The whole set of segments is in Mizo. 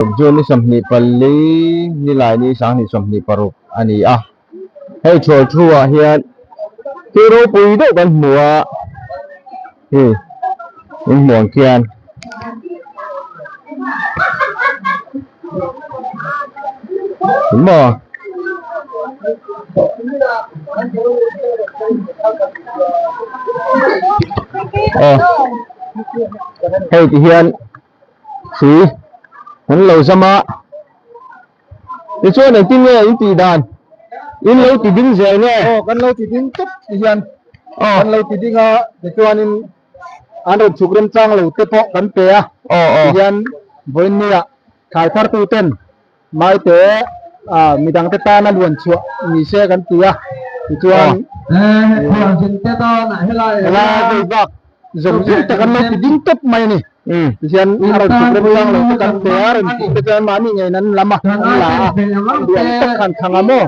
June ni 24 nilai ni 2026 a ni a, hei chhawl thu ah hian thil ropui deuh kan hmu a, hei in hmuh ang khian maw. Aw hei ti hian. Hrui an lo zam a, tichuan engtin nge in tih dan? In lo ti ding zel nge? Aw, kan lo ti ding tawp ti hian kan lo ti ding a, tichuanin an rawn chhuk remchang lo te pawh kan pe a, tihian vawiinnia thlai thartu ten Maite midangte tana luan chhuah ni se kan ti a, tichuan helai vei bak zawng zawng te kan lo ti ding tawp mai a ni. Tihian a rawn chhuk rem chang lo te kan pe a, rawn chhuk te chuan mahni ngeiin an lam a, an la a, luan tak khan thang a maw?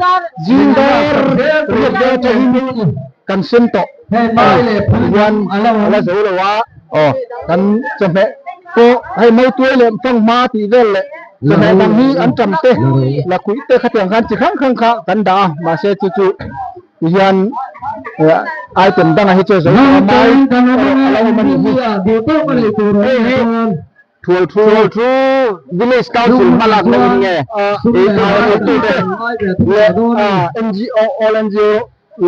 Zing dar riat vel atangin kan sem tawh tihian a la zo lo a, kan chawhmeh pawh hei mautuai leh fanghma tih vel leh Chawhmeh dang hi an ṭam te, lakuih te khatiang khan chi hrang hrang kha kan dah a, mahse chu chu ti hian item dangah hi chu zo tawh a mai erawh a lo awm a nih hi. Hei hi Thual Thu Thu Village Council hmalakna in nge ei tur hnathawktu te leh NGO All NGO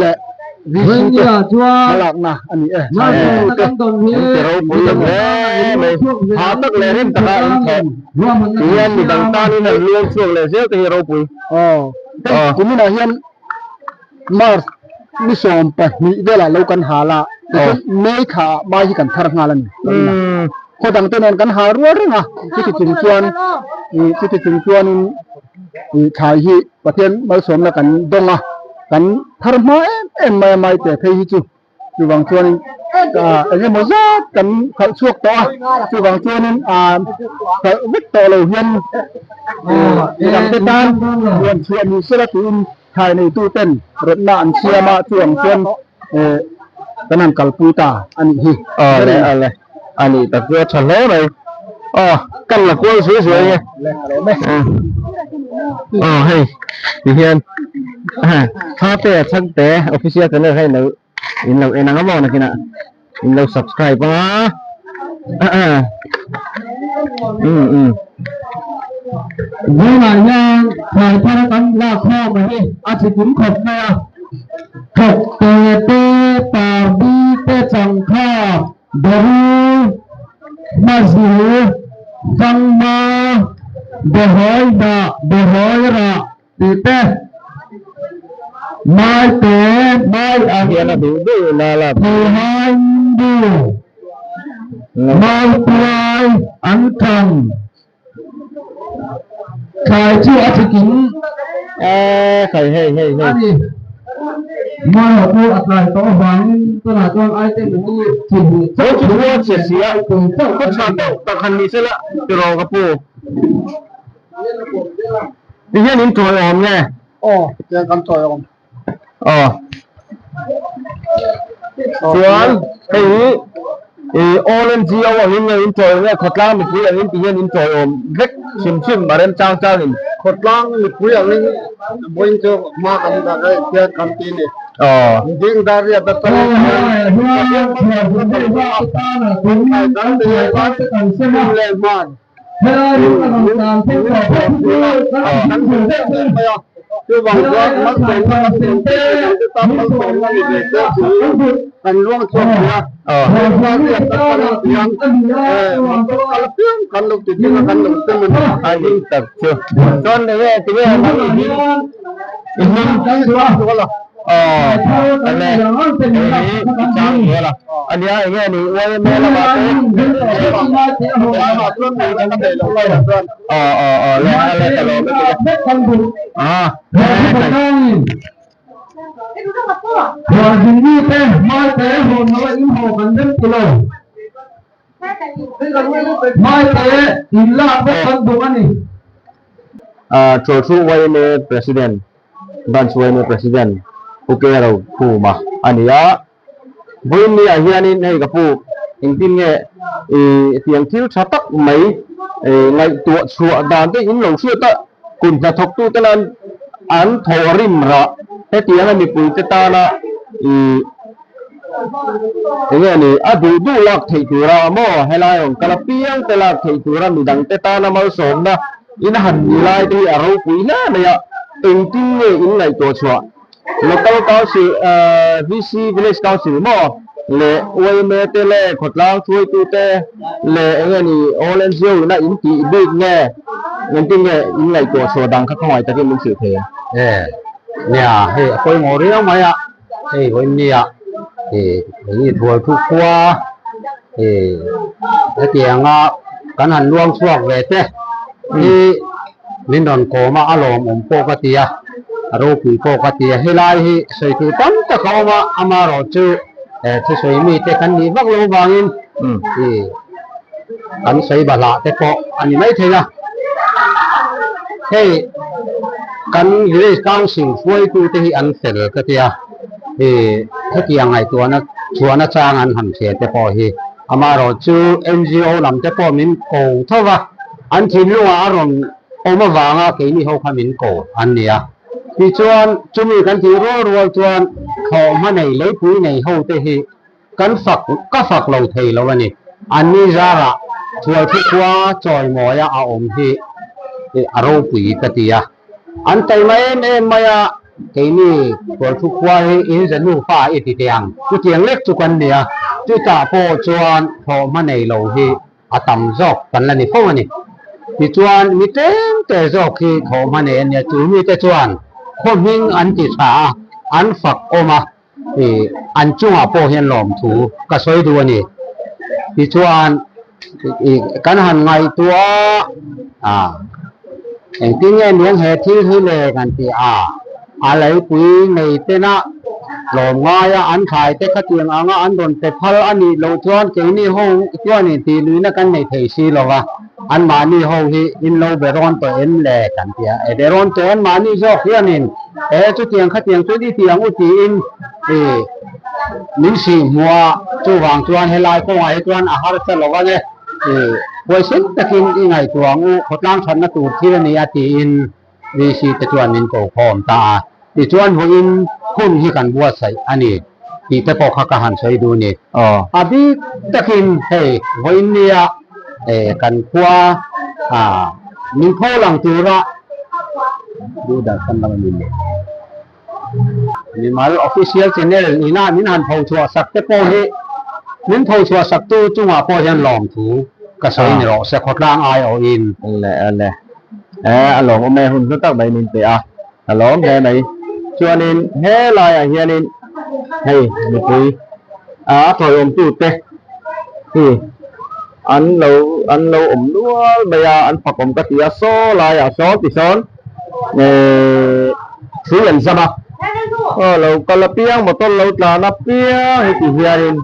leh VC te hmalakna a ni e. Chhangtu te an ti ropui lo hle mai. Hah tak leh rim taka an thawh hian midang tanin an luang chhuak leh zel te hi ropui. Aw, hei kuminah hian March ni 12 velah lo kan hal a, tichuan May thla ah mai hi kan thar nghal a ni. Khaw dang te nen kan hal rual reng a, chuti chung chuan chuti chung chuanin Thlai hi Pathian malsawmna kan dawng a, kan thar hma em em mai a, maite phei hi chu chuvang chuanin eng emaw zat kan khalh chhuak tawh a, chuvang chuanin khalh vek tawh lo hian midangte tan huan chhuah ni sela tiin thlai neituten rawtna an siam a, chuvang chuan kan han kalpui ta a nih hi. Awle awle a nih tak chu a tha hle mai. Aw kan la kual zui zui ange. Aw hei ti hian Thate a chhangte official channel kha in lo in lo en ang a maw nakinah in lo subscribe anga um um. Tunah hian thlai thar kan lak khawm a hi a chi kim khawp mai a, thawk te te pardi te changkha Baru, Hmazil, Fangma, Behawi hnah, Behawi rah tih te, Maite, Mai ang, Theihai Nimbu, Mautuai, Anthang, Thlai chu a chikim a ni. Maia pawh a tlai tawh avangin tunah chuan item hi chi hnih chauh Chu chu a che si a, ka tha deuh tak han ni sela tiraw ka pu. Ti hian in tawi awm nge? Aw, tiang kan tawi awm. Aw. Chuan hei hi ih All NGO angin nge in tawi nge khawtlang mipui angin ti hian in tawi awm vek hrim hrim a remchang changin. Khawtlang mipui angin vawiin chu hma kan dah a hian kan ti a ni. Aw. Ding dar riat atangin hian Chuvang chuan malsawmna kan dawn te midangte tan malsawmna ni ve se tiin kan luang chhuak thei a. Heng riat atangin tiang motor kal apiang kan lo ti ding a kan lo sem a ni. A ni tak chu. Chuan enge tinge nang i hming i hming Aw enge hei hi i chang zel a. Ania enge ni YMA lamah te Aw aw aw le a le ka lawm lutuk e. Ah Chawlhru YMA President Branch YMA President Pu Kero Khuma a ni a. Vawiin ni ah hianin hei ka pu engtin nge ih tiang thil tha tak mai Ngaihtuah chhuah dan te in lo hriat a, kut hnathawktu te lan an thawh rim rah. Hetianga mipui te tana ih enge ni a duh duh lak theih tura maw helai rawn kal apiang te lak theih tura midang te tana malsawmna in han ni lai te hi a ropui hle mai a, engtin nge in ngaihtuah chhuah? Local Council, VC, Village Council maw leh yma te leh khawtlang hruaitu te leh eng nge ni All NGO ina in tih bik nge engtin nge in ngaihtuah chhuah dan kha khawngaih takin min hrilh thei ang. E, nia hei a pawimawh riau mai a, hei vawiin nia e eng thual thu khua e hetianga kan han luang chhuak ve te hi Min rawn kawm a, a lawmawm pawh ka ti a, a ropui pawh ka ti a. Helai hi sawi tur tam tak a awm a, amaherawh chu thusawi mite kan nih vak loh avangin kan sawi bahlah te pawh a ni maithei a. Hei kan village council hruaitute hi an fel ka ti a, hetiang ngaihtuahna chhuahna chang an han hria te pawh hi. Amaherawh chu NGO lam te pawh min ko tho va. An thinlungah a rawn awm avanga keini ho kha min ko an ni a. Tichuan, chumi kan tih rual rual chuan thlawhhma nei leipui nei ho te hi kan fak ka fak lo thei lo a ni. Anni zarah Thualthu khua chawimawia a awm hi a ropui ka ti a. An taima em em mai a, keini Thualthu khua hi in ze nufa i ti teh ang. Chutiang lek chu kan ni a, chutah pawh chuan thlawhhma nei lo hi a tam zawk kan la ni fo a ni. Tichuan, mi tlem te zawk hi thawhhma nei an nia, chu mite chuan khaw hming an ti tha a, an fak awm a, ih an chungah pawh hian lawmthu ka sawi duh a ni. Tichuan, ih kan han ngaihtuah a, engtin nge niang he thil hi le kan ti a, a leipui nei tena tlawm ngaia an thlai te khatiang anga an rawn pe phal a nih loh chuan keini ho chuanin tih luihna kan nei thei si lo va, anmahni ho hi in lo be rawn tawh em le kan ti a, e be rawn tawh anmahni zawk hianin e chutiang khatiang chuan i ti ang u tiin i min sih hmuh a, chuvang chuan helai kawngah hi chuan a harsa lo ang e, i huaisen takin i ngaihtuah ang u, khawtlang thatna tur thil a ni a tiin. VC te chuan min ko khawm ta a, tichuan vawiin hun hi kan buatsaih a ni tih te pawh kha ka han sawi duh ni. A bik takin hei vawiin nia kan khua min pho lang tura Doordarshan lama min leh mimal official channel ina min han pho chhuah sak te pawh hi min pho chhuah sak tu chungah pawh hian lawmthu ka sawi ni rawh se khawtlang aiawhin. Le le e a lawmawm e hun hlu tak mai min pe a a lawm hle mai chuanin helaiah hianin hei mipui a thawiawmtu te hi an lo an lo awm nual mai a an fakawm ka ti a saw laiah sawn tisawn ehh hrui an zam a aw lo kal apiang motor lo tlan apiang heti hianin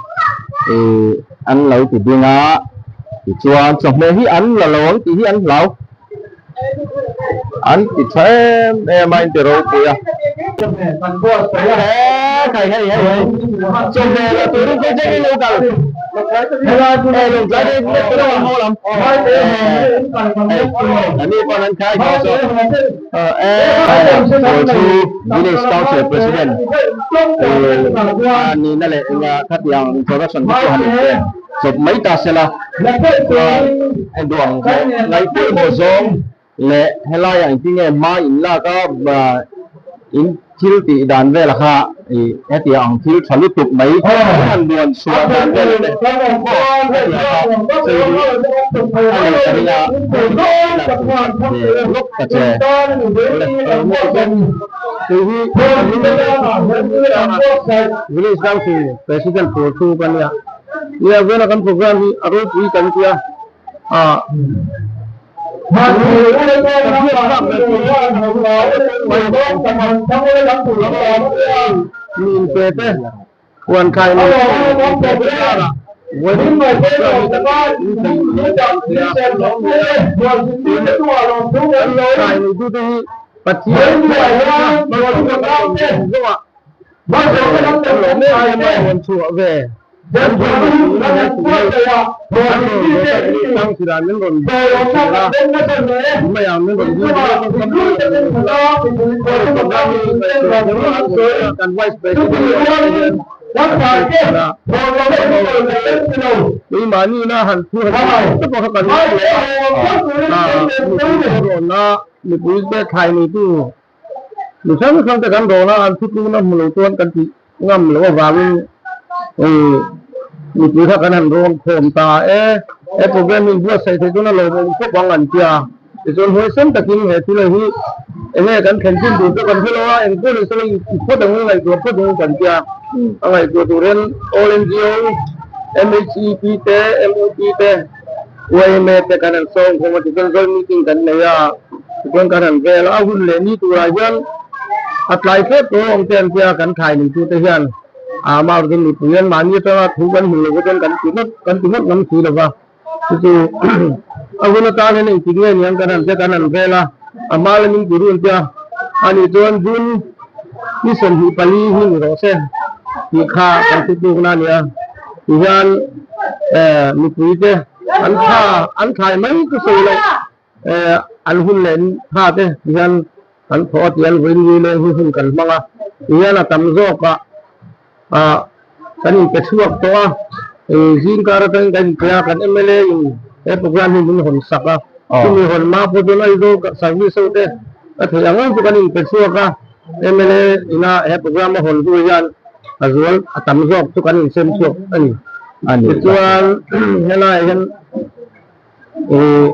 ihh an lo ti ding a tichuan chawhmeh hi an la lo ang tih hi an hlau an ti tha em em a in ti ropui a hei hei hei hei chawhmeh la turin kawng chengin lo kal hei lo tlai deuh hlek te deuh ang ho lam hei ani pawn an khai kha chu chu village council president nihna leh enga khatiang introduction kha chu han inpe chawp mai ta sela chuan duang ngaih pawimawh zawng leh helaiah engtin nge hma in lak a in thil tih dan vel kha ih hetiang ang thil tha lutuk mai han luan chhuah dan vel te hetiang kha sawi duh a nei ta ring a lawk ta che village council president tur chu ka nia nia vela kan program hi a ropui kan tia ah Min pe te huan khai nei te khai nei tu te hi Pathian Mipui te thlai neitu mi hrang hrang te kan rawn a, an thutlukna hmu lo chuan kan tih ngam loh avangin mipui kha kan han rawn khawm ta e. He program hi buatsaih theih chuan a lawmawm khawp ang an tia. Tichuan huaisen takin he thil hi enge kan thlen chin tur chu kan hre lo a, eng pawh ni sela i phawt ang ngaihtuah phawt ang kan tia. A ngaihtuah tur hian All NGO, MHEP te, MOP te, Yma te kan han sawm khawm a tichuan joint meeting kan nei a tichuan kan han vel a a hun leh ni turah hian a tlai tlep tawh awm te an tia kan thlai nei tute hian a amah erawh chu mipui an mahni atanga thu kan hmu lo chuan kan ti ngawt kan ti ngawt ngam si lova chu chu a hun atan hian engtik nge niang kan han tia kan han vel a a hma lamin ti run tia ani chuan June ni 24 hi ni rawh se tih kha kan thutlukna a ni a. Tihian mipui te an tha an thlai mai chu sawi loh an hun leh tha te tihian an thawh a tihian vawiin ni leng hi hun kan hmang a tihian a tam zawk ah ah kan inpe chhuak tawh a zingkar atangin kan inpe a kan mla in he program hi min hawn sak a chumi hawn hma pawh chuan Aizawl service ho te ka theih ang ang chu kan inpe chhuak a mla ina he program a hawn hnu hian a zual a tam zawk chu kan insem chhuak a ni. Tichuan helaiah hian ih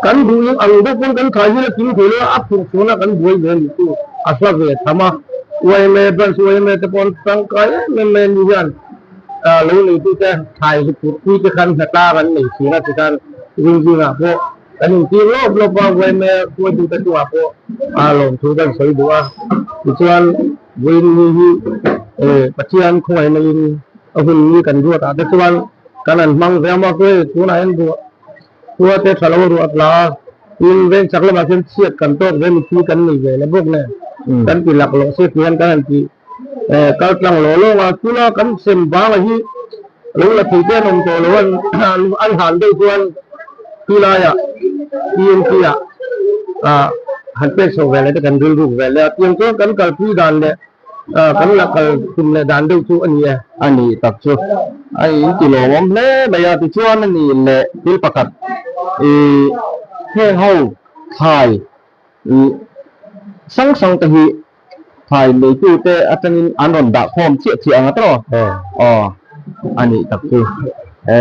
kan duh ang deuh pawn kan thlai hian a kim thei lo a, a phurh chhuahna kan buai ve a nih chu a hla ve tham a. Yma branch yma te pawh an tangkai em em mai a ni hian lo neitute thlai zu phurh pui te khan hnatlang an nei thin a tikhan ringzingah pawh Kan intir lawp lawp a, yma hruaitute chungah pawh a lawmthu kan sawi duh a. Tichuan, vawiin ni hi Pathian khawngaihna in a hun ni kan ruat ah te chuan kan han hmang ve a, mahse hei tunah hian ruah khua te tha lo a ruah tla a, tin veng chak lamah khian chhiat kan tawk ve mithi kan nei ve le bawk nen kan ti laklawh se ti hian kan han ti kal tlang lawh lawng a, tuna kan sem vanga hi lo la thei te an awm tawh lo a, an han deuh chuan ti laiah TNT ah ah han pek chhoh ve leh te kan rilruk ve leh a, tiang chuan kan kalpui dan leh kan la kal tum leh dan deuh chu a ni e. A nih tak chu a in ti lawmawm hle mai a, tichuan a nih leh thil pakhat ih heng ho thlai ih hrang hrang te hi Thlai neitute atangin an rawn dah khawm chiah chiah ang a tawh aw a nih tak chu e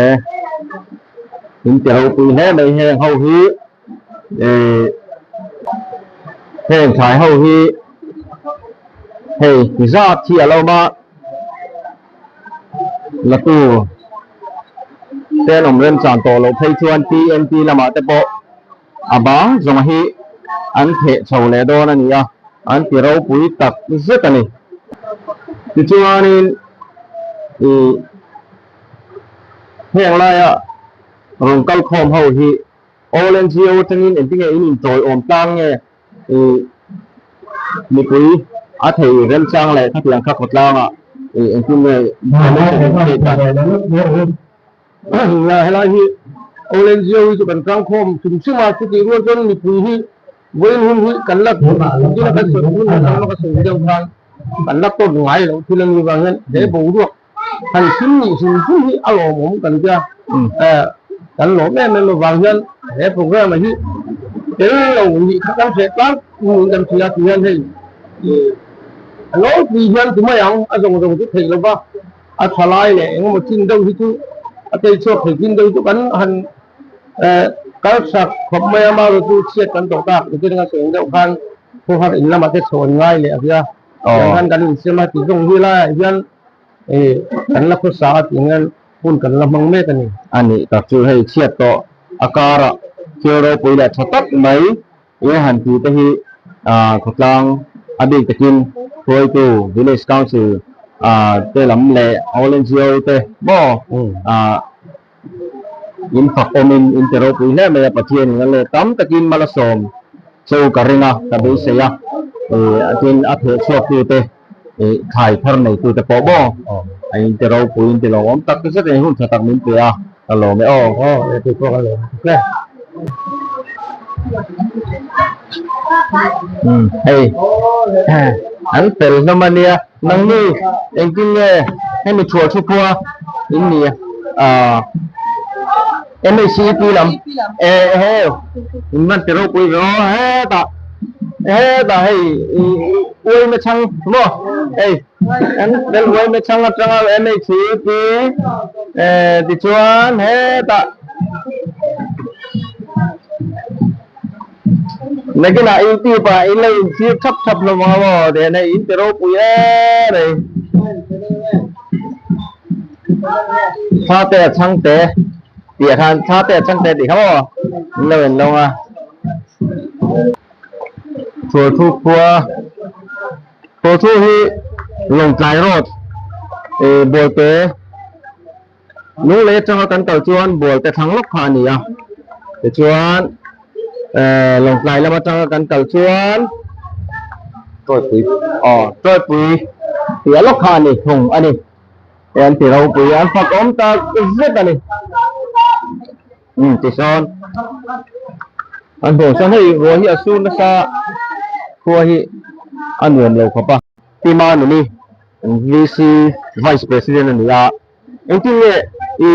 in ti ropui hle mai heng ho hi eh heng thlai ho hi hei zat hi a lo awm a la tu tenawm remchan tawh loh phei chuan TNT lamah te pawh A bang zawng hi an theh chho leh dawn a ni a, an ti ropui tak zet a ni. Tichuanin ih heng laia rawn kal khawm ho hi All NGO atangin engtinge in intawiawm tlang nge ih mipui a thei remchang leh khatiang kha khawtlangah ih engtin nge Helai hi All NGO hi chu kan tlangkhawm hrim hrim a, chutih rual chuan mipui hi vawiin hun hi kan la thil a kan sawi hun leh kan la sawi deuh khan kan la tawt ngai loh thil a ni vang hian he boruak han hrim nih hrim hrim hi a lawmawm kan tia kan lawm em em avang hian he program hi tel lo nih kha kan hreh tlang niin kan hria tih hian hei a lawmpui hian ti mai ang a zawng zawng chu theih lova. A tha lai leh engemaw chin deuh hi chu a tei chhuak thei chin deuh chu kan han kal chak khawp mai a, amaherawh chu chhiat kan tawh tak ti te sawi ang deuh khan khawhar in lamah te chho an ngai leh a ria tiang khan kan insem a ti zawng hi laiah hian kan la khawsa a tih hian hun kan la hmang mek a ni. A nih tak chu hei chhiat tawh a karah thil ropui leh tha tak mai He han ti te hi khawtlang a bik takin hruaitu Village Council te lam leh All NGO te maw in fak awmin in ti ropui hle mai a, Pathian in a let tam takin mal a sawm cho ka ring a, ka beisei a, tin a theh chhuak tu te thlai thar nei tu te pawh maw. A in ti ropui in ti lawmawm tak zet in hun tha tak min pe a, ka lawm e aw. Aw e tih pawh ka lawm tuk e. Umm hei an fel hlawm a nia nangni engtin nge hemi thuah thu khua in ni a MHCEP lam e he in man ti ropui ve aw hetah hetah hei uaina chhang maw hei an fel uaina chhang atanga MHCEP tichuan hetah. Nakinah YouTube ah in lo inchhir thap thap hlawm ang a maw tih hian hei in ti ropui em ei. Thla te a chhang te tih ah khan thla te a chhang te tih kha maw in lo en lawng a. Thualthu khua Thualthu hi Lawngtlai Road eh Bawlte. Lunglei atanga kan kal chuan bual te thlang lawk kha a ni a, tichuan eh Lawngtlai lam atanga kan kal chuan Tawipui aw Tawipui piah lawk kha a ni thung a ni, hei an ti ropui a an fak awm tak zet a ni, umm tisawn an hmuh chuan hei ruah hi a sur nasa khua hi a nuam lo khawp a. Tima Nuni VC Vice President a ni a, engtin nge i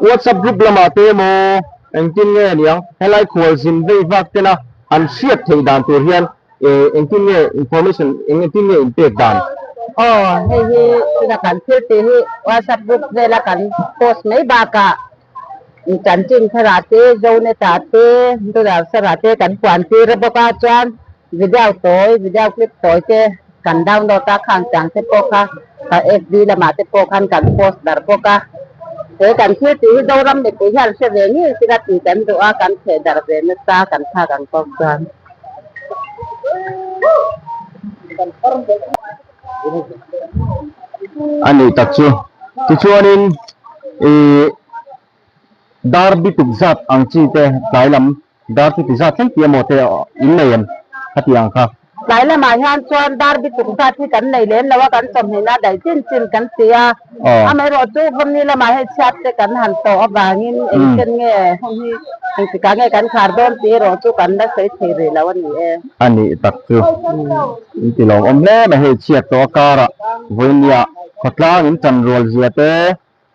WhatsApp group lamah te emaw engtin nge niang helai khualzin vei vak tena an hriat theih dan tur hian engtin nge information engtin nge in pek dan? Aw, hei hi tuna kan thil tih hi WhatsApp group vela kan post mai bakah chanchin tharah te, Zonet-ah te, Doordarshan-ah te kan puan tir a bawk a, chuan Video tawi, video clip tawi te kan download a, khang chang te pawh kha ka FB lamah te pawh khan kan post darh bawk a. He kan thil tih hi Zoram mipui hian hre ve ngei sila tih kan duh a, kan theh darh ve nasa kan thlak ang bawk chuan. A nih tak chu. Tichuanin ih dar bituk zat ang chi te tlai lam Dar chu ti zat thleng tih emaw te in nei em? Ka ti ang kha. Tlai lamah hian chuan dar bi tuk zat hi kan nei lem lo a, kan chawmhnih na daih chin chin kan ti a. Amaherawh chu Vawmni lamah hei chhiat te kan han tawh avangin engchen nge hun hi engtikah nge kan khar dawn tih erawh chu kan la sawi thei rih lo a ni e. A nih tak chu in ti lawmawm hle mai hei chhiat tawh a karah vawinia khawtlang in tan rual zia te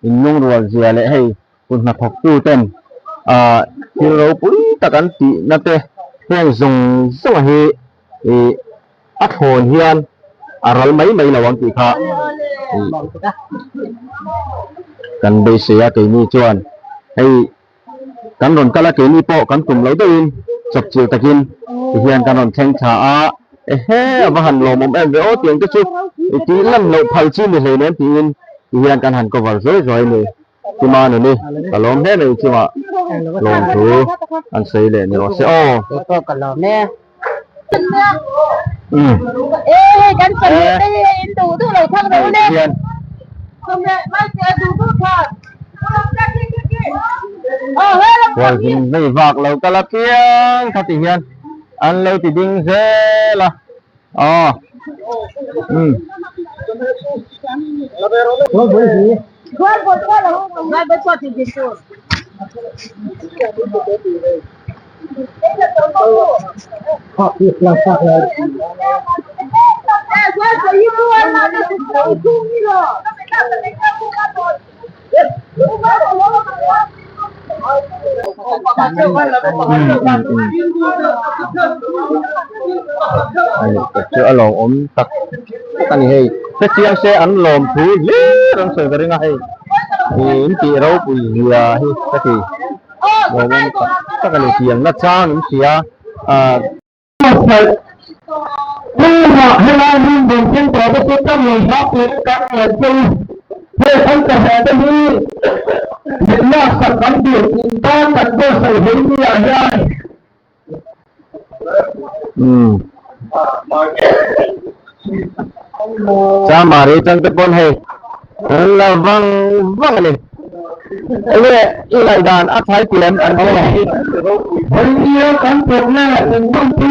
Inlungrual zia leh hei kut hnathawktu ten ah thil ropui tak an tih na te heng zawng zawng hi ih a thlawn hian a ral mai mai lo ang tih kha ih kan beisei a keini chuan hei kan rawn kal a keini pawh kan tum lo deuhin chawpchilh takin tihian kan rawn thleng thla a ehe a va han lawmawm em ve aw tiang te chu tih lan loh phal chi ni hleinem tiin tihian kan han cover zuai zuai a ni Tima nuni ka lawm hle mai chungah lawmthu an sawi leh ni rawh se aw. Hualzin vei vak lo kal a piang kha ti hian an lo ti ding zel a aw umm. Chu a lawmawm tak tak a ni hei hetiang se an lawm thu hlir an sawi ka ring a hei in tih ropui zia hi ka ti. Lawmawm tak tak a ni tiang na chang in hria a. Tunah helai hmun bawm thleng tawh te chu ka ngei hlah tur kan ngen che u. Hei kan chawhmeh te hi min laksak kan duh in tan kan buatsaih hlei ni ah hian. Umm. Chamari chang te pawn hei an la vang vang a ni. Enge i ngaihdan a thlai pian an awm ang. Hei nia kan thawk nge in hmanpui.